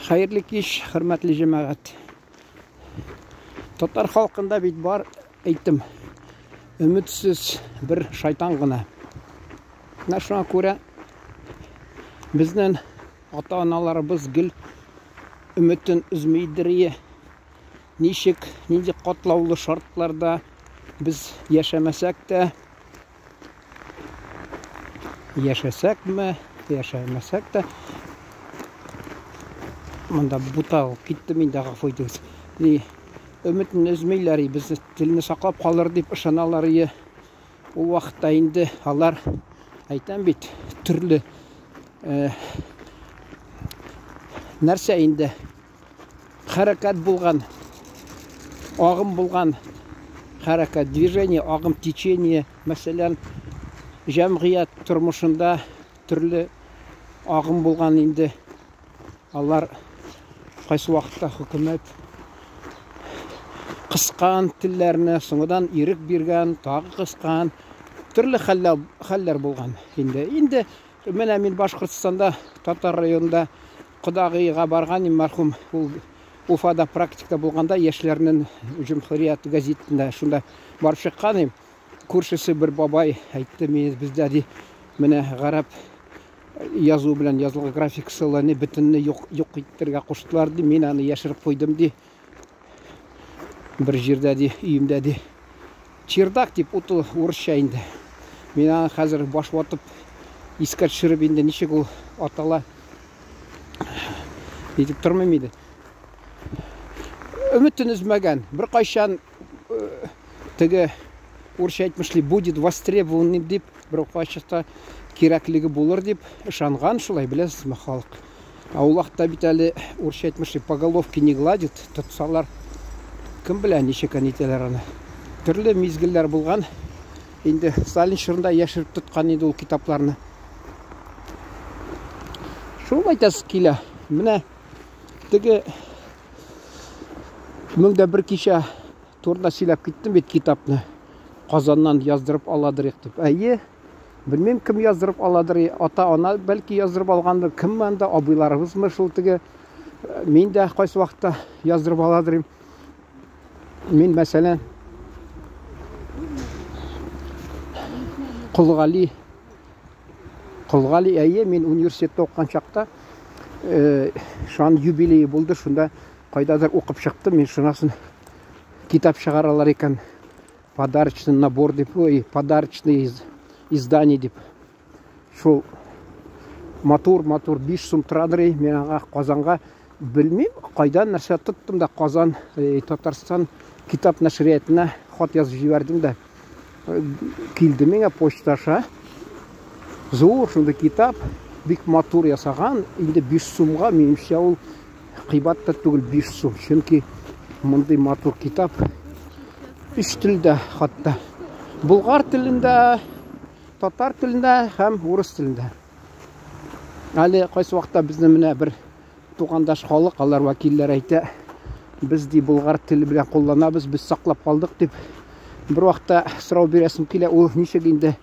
Хәерле кич, хөрмәтле җәмәгать. Татар халкында бит бар әйтем. Өметсез бер шайтан гына. Менә шуңа күрә безнең ата-аналарыбыз гел өметен өзмидер. Ничек, нинди катлаулы шартларда без яшәмәсәк тә, яшәсәкме, яшәмәсәк тә, монда буталып киттем инде, гафу итегез. Ни, өметен өзмиләр, без телне саклап калыр дип ышаналар. Ул вакытта инде алар, әйтәм бит, төрле нәрсә инде хәрәкәт булган, агым булган хәрәкәт, движение, агым, течение, мәсәлән, җәмгыять тормышында төрле агым булган инде. Алар кайсы вакытта хөкүмәт кыскан телләрне, соңыдан ирек биргән, тагы кыскан. Төрле хәлләр, хәлләр булган инде. Инде менә мин Башкортстанда, Татар районында кодагыйга барган идем, мәрхүм, ул Уфада практика булганда яшьләрнең Җөмһүрият газетында шунда барып чыккан идем. Күршесе бер бабай әйтте, мин бездә ди, менә гарәп язу белән язылган графикасыларны бөтенне юк, юк иттерергә куштылар ди, мин аны яшереп куйдым ди. Бер җирдә ди, өемдә ди. Чердак дип ут ул урысча инде. Мин аны хәзер баш ватып искә төшереп инде ничек ул атала әйтеп тормыйм инде. Өметен өзмәгән. Беркайчан теге урысча әйтмешли будет востребованный дип бер кайчакта кирәклеге булыр дип ышанган шулай, беләсезме, халык. Ә ул вакытта бит әле урысча әйтмешли по головке не гладит, тотсалар кем белә ничек итәләр аны. Төрле мизгелләр булган. Инде Сталин чорында яшереп тоткан инде ул китапларны. Шул әйтәсе килә. Менә теге Мең дә бер кичә турында сөйләп киттем бит китапны. Казаннан яздырып аладыр дип. Әйе, белмим кем яздырып аладыр. Ата-ана бәлки яздырып алгандыр. Кем анда, абыйларыбызмы шул теге. Мин дә кайсы вакытта яздырып аладыр. Мин, мәсәлән, Кол Гали Кол Гали, әйе, мин университетта укыган чакта шан юбилее булды, шунда кайдадыр укып чыктым, мин шунасын китап чыгаралар икән, подарочный набор дип, ой, подарочный издание дип. Шул матур-матур 5 сум торадыр, мин аңа Казанга белмим, кайдан нәрсә тоттым да Казан, Татарстан китап нәшриятына хат язып җибәрдем дә. Килде миңа почта аша. Зур шундый китап, бик матур ясаган. Инде 5 сумга, минемчә, ул кыйбат та түгел 5 сум. Чөнки мондый матур китап өч телдә хатта. Болгар телендә, татар телендә һәм урыс телендә. Әле кайсы вакытта безне менә бер тугандаш халык, алар вәкилләре әйтә, без ди болгар теле белән кулланабыз, без саклап калдык дип. Бер вакытта сорау бирәсем килә, ул ничек инде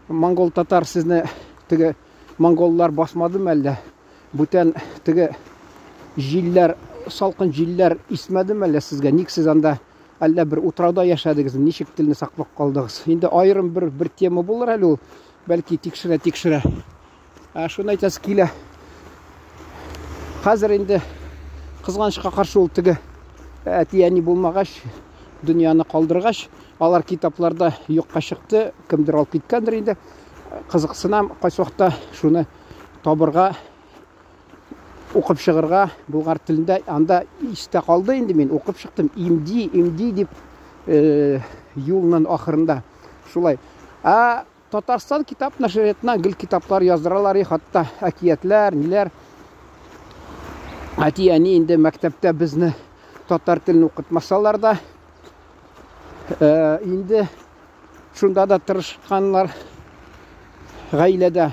монгол татар сезне теге монголлар басмадымы әллә? Бүтән теге җилләр, салкын җилләр исмәдеме әллә сезгә? Ник сез анда әллә бер утрауда яшәдегез, ничек телне саклап калдыгыз? Инде аерым бер бер тема булыр әле ул, бәлки тикшерә-тикшерә. Ә шуны әйтәсе килә. Хәзер инде кызганычка каршы ул теге әти-әни булмагач, дөньяны калдыргач, алар китапларда юкка чыкты, кемдер алып киткәндер инде. Кызыксынам, кайсы вакытта шуны табырга, укып чыгырга болгар телендә анда истә калды инде, мин укып чыктым имди, имди дип юлның ахырында шулай. Ә Татарстан китап нәшриятына гел китаплар яздыралар, хатта әкиятләр, ниләр. Әти-әни инде мәктәптә безне татар телен укытмасалар да, инде шунда да тырышканнар гаиләдә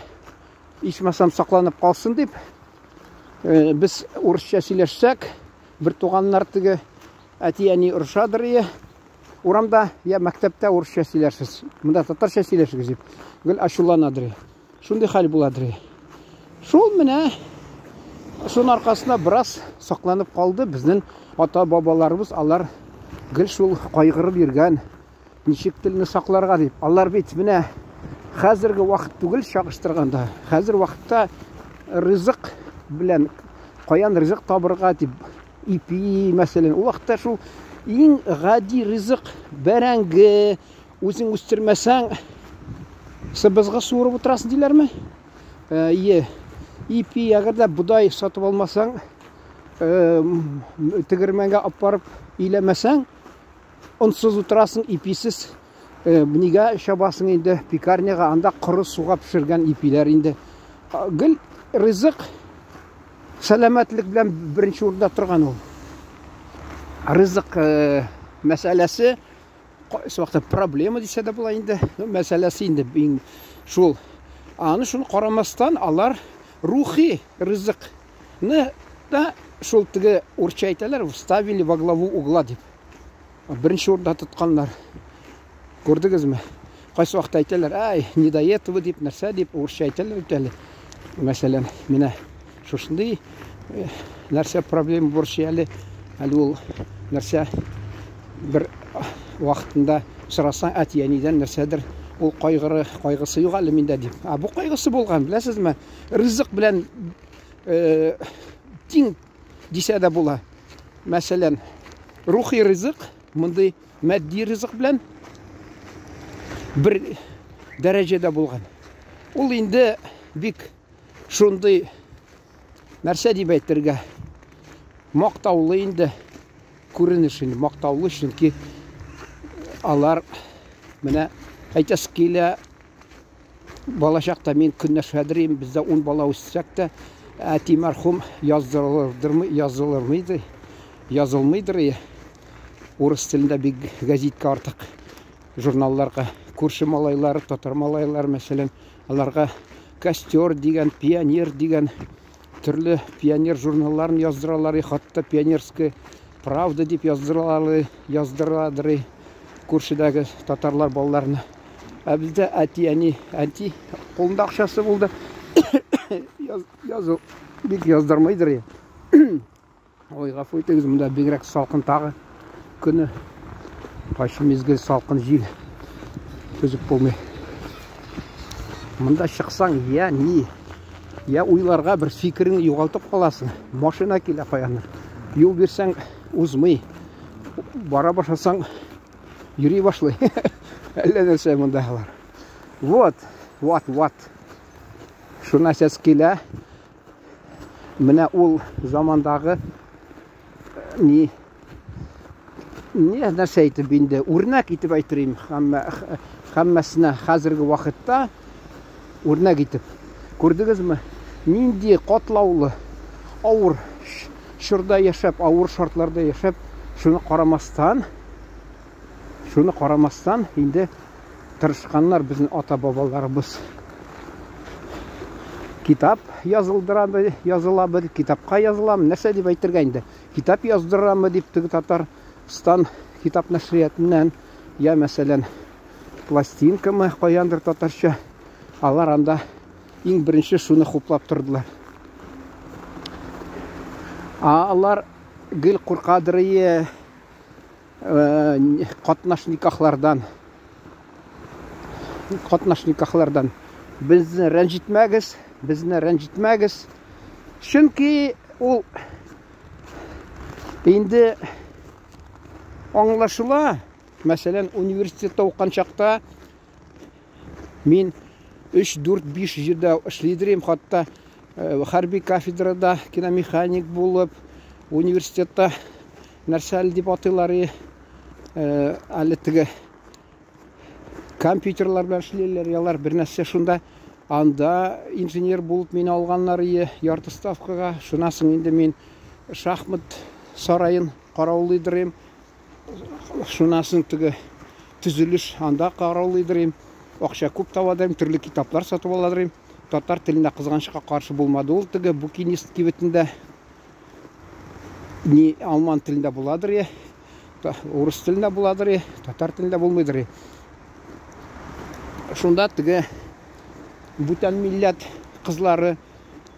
ичмасам сакланып калсын дип. Без урысча сөйләшсәк, бер туганнар теге әти-әни орышадыр ие. Урамда я мәктәптә урысча сөйләрсез, монда татарча сөйләшегез дип гел ачуланадыр. Шундый хәл буладыр. Шул менә Шуның аркасында бераз сакланып калды. Безнең ата-бабаларыбыз алар гел шул кайгырып йөргән, ничек телне сакларга дип. Алар бит менә хәзерге вакыт түгел чагыштырганда. Хәзер вакытта ризык белән каян ризык табырга дип ипи, мәсәлән, ул вакытта шул иң гади ризык бәрәңге, үзең үстермәсәң, сыбызгы суырып утырасың диләрме? Ие, ипи, әгәр дә бодай сатып алмасаң, тегермәнгә алып барып иләмәсәң, онсыз утырасың, иписез. Нигә чабасың инде пекарняга, анда коры суга пешергән ипиләр инде. Гел ризык сәламәтлек белән беренче урында торган ул. Ризык мәсьәләсе кайсы вакытта проблема дисә дә була инде. Ну, мәсьәләсе инде иң шул. Аны шуны карамастан алар рухи ризыкны да шул теге урча әйтәләр, вставили во главу угла дип. Беренче урында тотканнар. Күрдегезме? Кайсы вакытта әйтәләр, ай, не до этого дип, нәрсә дип, урысча әйтәләр бит әле. Мәсәлән, менә шушындый э, нәрсә проблема борчый әле. Әле ул нәрсә бер вакытында сорасаң, әти-әнидән нәрсәдер ул кайгыры, кайгысы юк әле миндә дип. Ә бу кайгысы булган, беләсезме? Ризык белән э, тиң дисә дә була. Мәсәлән, рухи ризык мондый матди ризык белән бер дәрәҗәдә булган. Ул инде бик шундый нәрсә дип әйтергә мактаулы инде күренеш инде мактаулы, чөнки алар менә әйтәсе килә, балачакта мин көнләшәдер идем, бездә ун бала үссәк тә, әти мәрхүм яздырылырдырмы, язылырмыйды, язылмыйдыр и. Урыс телендә бик гәзиткә артык журналларга күрше малайлары, татар малайлары, мәсәлән, аларга Костер дигән, Пионер дигән төрле пионер журналларын яздыралар, хатта Пионерская правда дип яздыралар, яздырадыр күршедәге татарлар балаларына. Ә бездә әти, әни, әти кулында акчасы булды. Яз, язу бик яздырмыйдыр. Ой, гафу итегез, монда бигрәк салкын тагы. Көне кайсы мизгел салкын җил. Түзеп булмый. Монда чыксаң, я ни, я уйларга бер фикереңне югалтып каласың. Машина килә каяндыр. Юл бирсәң, узмый. Бара башласаң, йөри башлый. Әллә нәрсә монда алар. Вот, вот, вот. Шуны әсәс килә. Менә ул замандагы ни не нәрсә әйтеп инде, үрнәк итеп әйтерим, һәммә һәммәсенә хәзерге вакытта үрнәк итеп. Күрдегезме? Нинди катлаулы, авыр чорда яшәп, авыр шартларда яшәп, шуны карамастан, шуны карамастан инде тырышканнар безнең ата-бабаларыбыз. Китап язылдырамы, язылабы, китапка языламы, нәрсә дип әйтергә инде? Китап яздырамы дип теге Татарстан китап нәшриятыннан, я мәсәлән, пластинкамы каяндыр татарча. Алар анда иң беренче шуны хуплап тордылар. А алар гел куркадыр катнаш никахлардан. Катнаш никахлардан. Безне рәнҗетмәгез, безне рәнҗетмәгез. Чөнки ул инде аңлашыла. Мәсәлән, университетта укыган чакта мин 3, 4, 5 җирдә эшлидер идем, хатта хәрби кафедрада киномеханик булып, университетта нәрсә әле дип атыйлар, әле теге компьютерлар белән эшлиләр, ялар бер нәрсә шунда. Анда инженер булып мине алганнар ие ярты ставкага. Шуннан соң инде мин шахмат сараен караулыйдыр идем. Шуннан соң теге төзелеш анда караулыйдыр идем. Акча күп таба идем, төрле китаплар сатып ала идем. Татар теленә кызганычка каршы булмады ул теге букинист кибетендә. Ни алман телендә буладыр я, урыс телендә буладыр я, татар телендә булмыйдыр я. Шунда теге бүтән милләт кызлары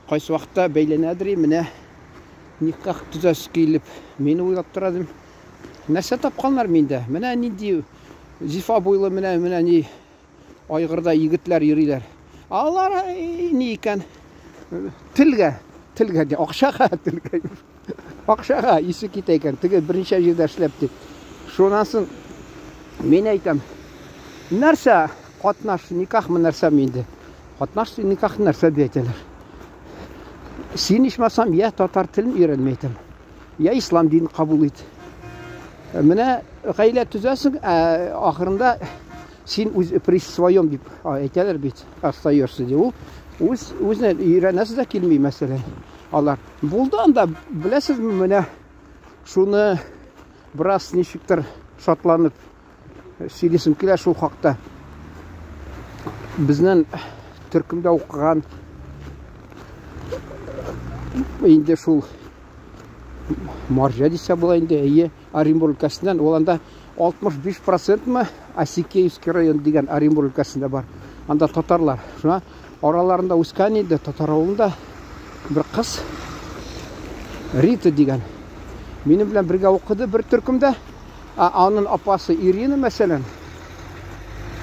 Кайсы вакытта бәйләнәдер, менә никах төзәсе килеп, мин уйлап тора идем. Нәрсә тапканнар миндә? Менә нинди зифа буйлы, менә менә ни айгырда егетләр йөриләр. Алар ни икән? Телгә, телгә ди, акчага, телгә. Акчага исе китә икән. Теге берничә җирдә эшләп ди. Шуннан соң мин әйтәм, нәрсә катнаш никахмы нәрсәме инде? Катнаш никах нәрсә дип әйтәләр. Син ичмасам я татар телен өйрәнмә әйтәм, я ислам динен кабул ит. Менә гаилә төзәсең, ә ахырында син үз при своем дип әйтәләр бит, остаешься ди. Ул үз үзенә өйрәнәсе дә килми, мәсәлән. Алар булды анда, беләсезме, менә шуны бераз ничектер шатланып сөйлисем килә шул хакта. Безнең төркемдә укыган инде шул марҗа дисә була инде, әйе, Оренбург өлкәсеннән, ул анда 65 процентмы Осикеевский район дигән Оренбург өлкәсендә бар. Анда татарлар. Шуңа араларында үскән инде татар авылында бер кыз Рита дигән. Минем белән бергә укыды бер төркемдә. Ә аның апасы Ирина, мәсәлән,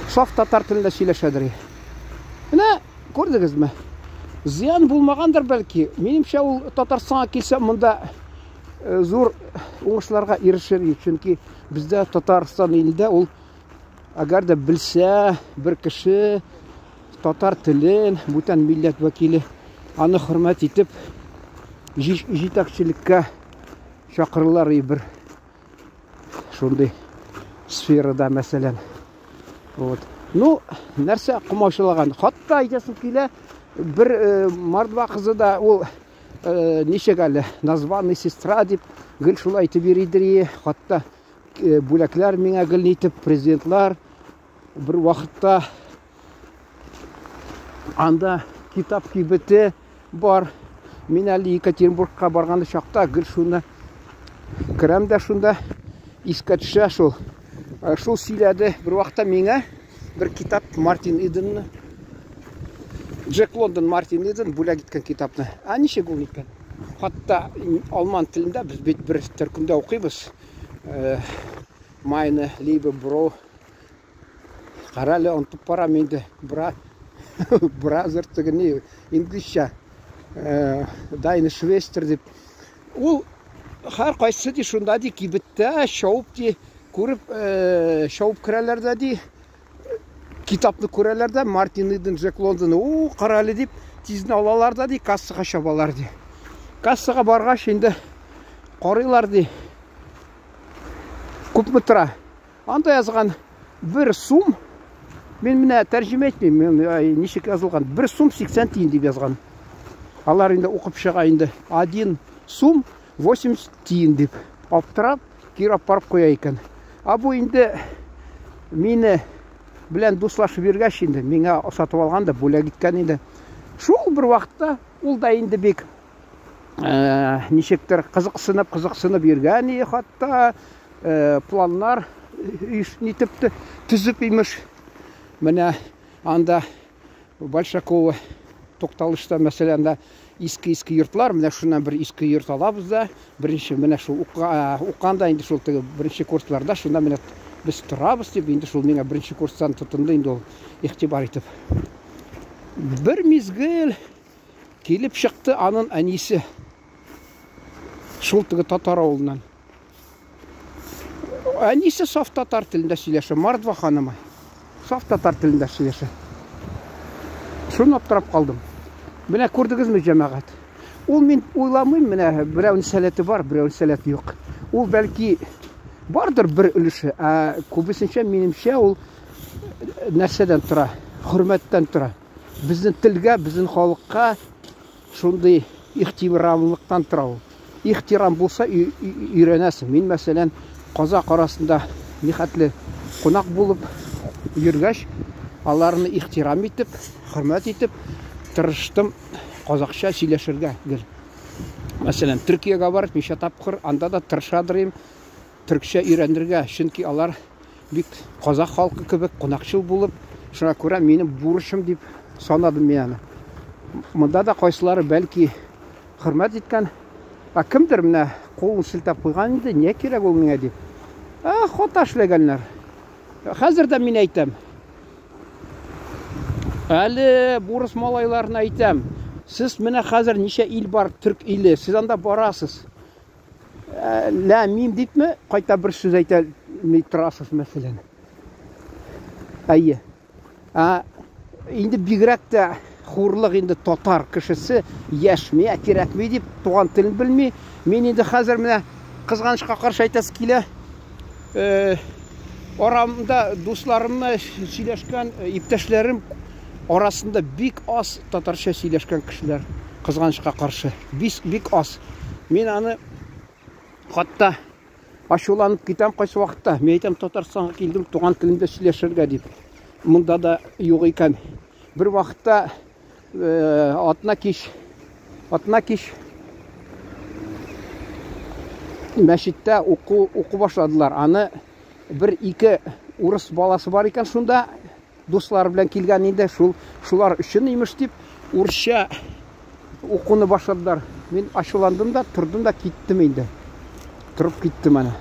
саф татар телендә сөйләшәдер. Менә күрдегезме? Зыян булмагандыр бәлки. Минемчә, ул Татарстанга килсә, монда зур уңышларга ирешер, чөнки бездә Татарстан илендә ул әгәр дә белсә бер кеше татар телен, бүтән милләт вәкиле аны хөрмәт итеп җитәкчелеккә чакырылар бер шундый сферада, мәсәлән. Вот. Ну, нәрсә комачаулаган? Хатта әйтәсем килә, бер мордва кызы да ул ничек әле, названный сестра дип гел шулай әйтеп йөридер, хатта бүләкләр миңа гел нитеп, президентлар бер вакытта анда китап кибете бар. Мин әле Екатеринбургка барган чакта гел шуны керәм дә шунда искә төшә шул. Шул сөйләде бер вакытта миңа бер китап Мартин Иденны, Джек Лондон Мартин Иден бүләк иткән китапны. Ә ничек ул икән? Хатта алман телендә без бит бер төркемдә укыйбыз. Майны, Либе, Бро. Карале, онытып барам инде. Бра, бразер теге ни, инглизчә. Дайны Швестер дип. Ул һәр кайсы ди шунда ди кибеттә шауып ди күреп шауып керәләр дә ди китапны күрәләр дә Мартин Иден, Джек Лондон, у, карале дип тиздән алалар да ди кассага чабалар ди. Кассага баргач инде карыйлар ди. Күпме тора? Анда язган 1 сум. Мин менә тәрҗемә итмим, мин ничек язылган? 1 сум 80 тиен дип язган. Алар инде укып чыга инде. 1 сум 80 тиен дип. Аптырап, кире алып барып куя икән. А бу инде мине белән дуслашып йөргәч инде, миңа сатып алган да бүләк иткән инде. Шул бер вакытта ул да инде бик ничектер кызыксынып, кызыксынып йөргән и хатта планнар нитеп төзеп имеш. Менә анда Большакова тукталышта, мәсәлән, да иске-иске йортлар, менә шуннан бер иске йорт алабыз да, беренче менә шул укыганда инде шул теге беренче курсларда шунда менә без торабыз дип, инде шул миңа беренче курстан тотынды инде ул игътибар итеп. Бер мизгел килеп чыкты анын әнисе. Шул теге татар авылыннан. Әнисе саф татар телендә сөйләшә, Мордва ханымы. Саф татар телендә сөйләшә. Шуны аптырап калдым. Менә күрдегезме, җәмәгать? Ул мин уйламыйм, менә берәүнең сәләте бар, берәүнең сәләте юк. Ул бәлки бардыр бер өлеше, ә күбесенчә минемчә ул нәрсәдән тора? Хөрмәттән тора. Безнең телгә, безнең халыкка шундый ихтирамлыктан тора ул. Ихтирам булса, өйрәнәсең. Мин, мәсәлән, казак арасында нихәтле кунак булып йөргәч, аларны ихтирам итеп, хөрмәт итеп, тырыштым казакча сөйләшергә гел. Мәсәлән, Төркиягә барып, ничә тапкыр анда да тырышадыр төркчә өйрәнергә, чөнки алар бик казах халкы кебек кунакчыл булып, шуңа күрә минем бурычым дип санадым мин аны. Монда да кайсылары бәлки хөрмәт иткән. Ә кемдер менә кулын селтәп куйган инде, не кирәк ул миңа дип. Ә, хата эшләгәннәр. Хәзер дә мин әйтәм. Әле бурыс малайларына әйтәм. Сез менә хәзер ничә ил бар, төрк иле, сез анда барасыз. Лә мим дипме, кайта бер сүз әйтә торасыз, мәсәлән. Әйе. Ә инде бигрәк тә хурлык инде татар кешесе яшь, миңа кирәкми дип туган телен белми. Мин инде хәзер менә кызганычка каршы әйтәсе килә. Э, арамда дусларымны сөйләшкән иптәшләрем арасында бик аз татарча сөйләшкән кешеләр кызганычка каршы. Бик, бик аз. Мин аны хатта Ачуланып китәм кайсы вакытта. Мин әйтәм, Татарстанга килдем, туган телемдә сөйләшергә дип. Монда да юк икән. Бер вакытта э, атна кич, атна кич мәчеттә уку уку башладылар. Аны бер ике урыс баласы бар икән шунда, дуслары белән килгән инде, шул шулар өчен имеш дип, урысча укуны башладылар. Мин ачуландым да, тордым да киттем инде. Торып киттем ана.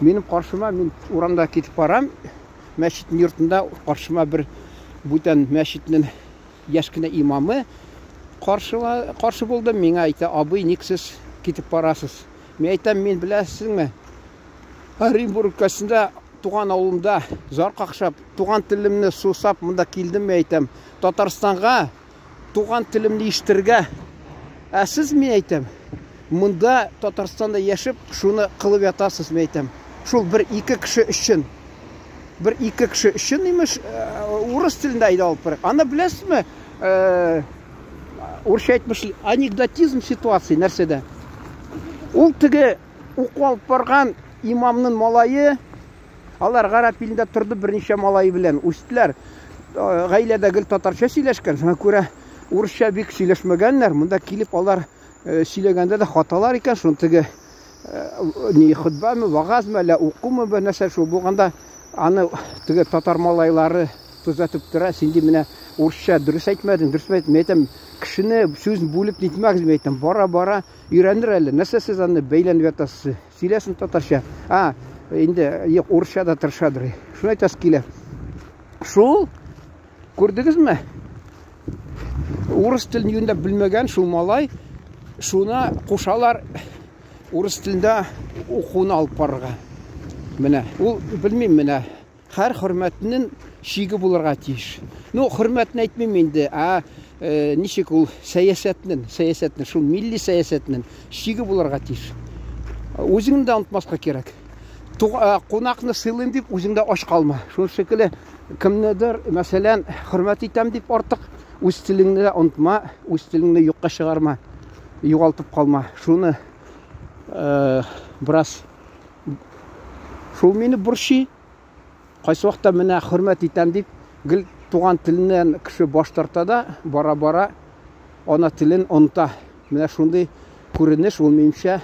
Минем каршыма, мин урамда китеп барам, мәчетнең йортында каршыма бер бүтән мәчетнең яшь кенә имамы каршы, каршы булды. Миңа әйтә, абый, ник сез китеп барасыз? Мин әйтәм, мин беләсеңме, Оренбург өлкәсендә туган авылымда зар какшап, туган телемне сусап монда килдем, мин әйтәм. Татарстанга туган телемне ишетергә. Ә сез, мин әйтәм, монда Татарстанда яшәп, шуны кылып ятасыз, мин әйтәм. Шул бер ике кеше өчен. Бер ике кеше өчен имеш, э, урыс телендә әйдә алып барыйк. Аны беләсезме? Э, урысча әйтмешли, анекдотизм ситуации нәрсәдә? Ул теге уку алып барган имамның малае, алар гарәп илендә торды берничә малае белән, үстеләр. Э, гаиләдә гел татарча сөйләшкән, шуңа күрә урысча бик сөйләшмәгәннәр. Монда килеп алар э, сөйләгәндә дә хаталар икән, шуны теге э, ни хөтбәме, вагазмы, әллә укумы бер нәрсә шул булганда аны теге татар малайлары төзәтеп тора. Син ди менә урысча дөрес әйтмәдең, дөрес әйтмәдең. Мин әйтәм, кешене сүзен бүлеп нитмәгез, мин әйтәм, бара-бара Өйрәнер әле. Нәрсә сез аны бәйләнеп ятасыз? Сөйләсен татарча. А, инде юк, урысча да тырышадыр. Шуны әйтәсе килә. Шул күрдегезме? Урыс телен юньләп белмәгән шул малай шуна кушалар урыс телендә укуны алып барырга. Менә, ул белмим менә. Һәр хөрмәтнең чиге булырга тиеш. Ну, хөрмәтне әйтмим инде, ә э, ничек ул сәясәтнең, сәясәтнең, шул милли сәясәтнең чиге булырга тиеш. Үзеңне дә онытмаска кирәк. Э, кунакны сыйлыйм дип үзең дә ач калма. Шул шикелле кемнедер, мәсәлән, хөрмәт итәм дип артык үз телеңне дә онытма, үз телеңне юкка чыгарма, югалтып калма. Шуны э, бераз Шул мине борчый. Кайсы вакытта менә хөрмәт итәм дип, гел туган теленнән кеше баш тарта да, бара-бара ана телен оныта. Менә шундый күренеш ул минемчә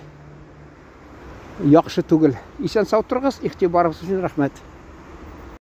яхшы түгел. Исән сау торыгыз, игътибарыгыз өчен рәхмәт.